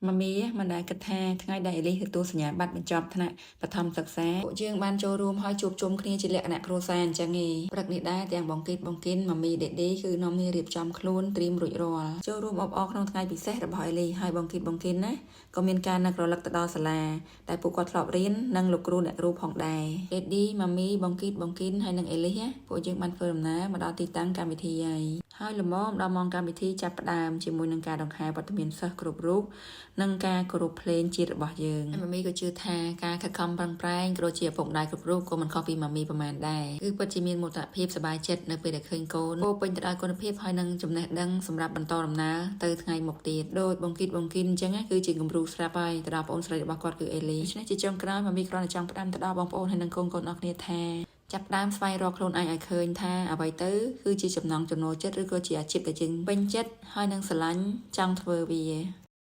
ម៉ាមីមិនដែលគិតថាថ្ងៃដែលអេលីសទទួលសញ្ញាបត្របញ្ចប់ថ្នាក់បឋមសិក្សាពួកយើងបានចូលរួមហើយជួបជុំគ្នាជាលក្ខណៈគ្រួសារអញ្ចឹងឯងព្រឹកនេះដែរទាំងបងគីតបងគិនម៉ាមី daddy គឺនាំគ្នារៀបចំខ្លួនត្រៀមរួចរាល់ចូលរួមអបអរក្នុងថ្ងៃពិសេសរបស់អេលីសហើយបងគីតបងគិនណាក៏មានការនឹករលឹកទៅដល់សាលាតែពួកគាត់ធ្លាប់រៀននិងលោកគ្រូអ្នកគ្រូផងដែរ daddy ម៉ាមីបងគីតបងគិនហើយនិងអេលីសណាពួកយើងបានធ្វើដំណើរមកដល់ទីតាំងកម្មវិធីហើយហើយល្មមដល់ម៉ោងកម្មវិធីចាប់ផ្ដើមជាមួយនឹងការដង្ហែវត្តមានសិស្សគ្រប់រូប និងការគោរពភ្លេងជាតិរបស់យើងហើយម៉ាមីក៏ជឿថាការខិតខំប្រឹងប្រែងក៏ដូចជាឪពុកម្ដាយគ្រប់រូបក៏មិនខុសពីម៉ាមីប្រហែលដែរគឺពិតជាមានមោទនភាពសប្បាយចិត្តនៅពេលដែលឃើញកូនពោពេញទៅដោយគុណភាពហើយនិងចំណេះដឹងសម្រាប់បន្តដំណើរទៅថ្ងៃមុខទៀតដោយបងគីតបងគិនអញ្ចឹងណាគឺជាគំរូស្រាប់ហើយទៅដល់ប្អូនស្រីរបស់គាត់គឺអេលីដូច្នេះជាចុងក្រោយម៉ាមីគ្រាន់តែចង់ផ្ដាំទៅដល់បងប្អូនហើយនិងកូនៗអស់គ្នាថាចាប់ផ្ដើមស្វែងរកខ្លួនឯងឲ្យឃើញថាអ្វីទៅគឺជាចំណង់ចំណូលចិត្តឬក៏ជាអាជីពដែលយើងពេញចិត្តហើយនឹងស្រឡាញ់ចង់ធ្វើវា។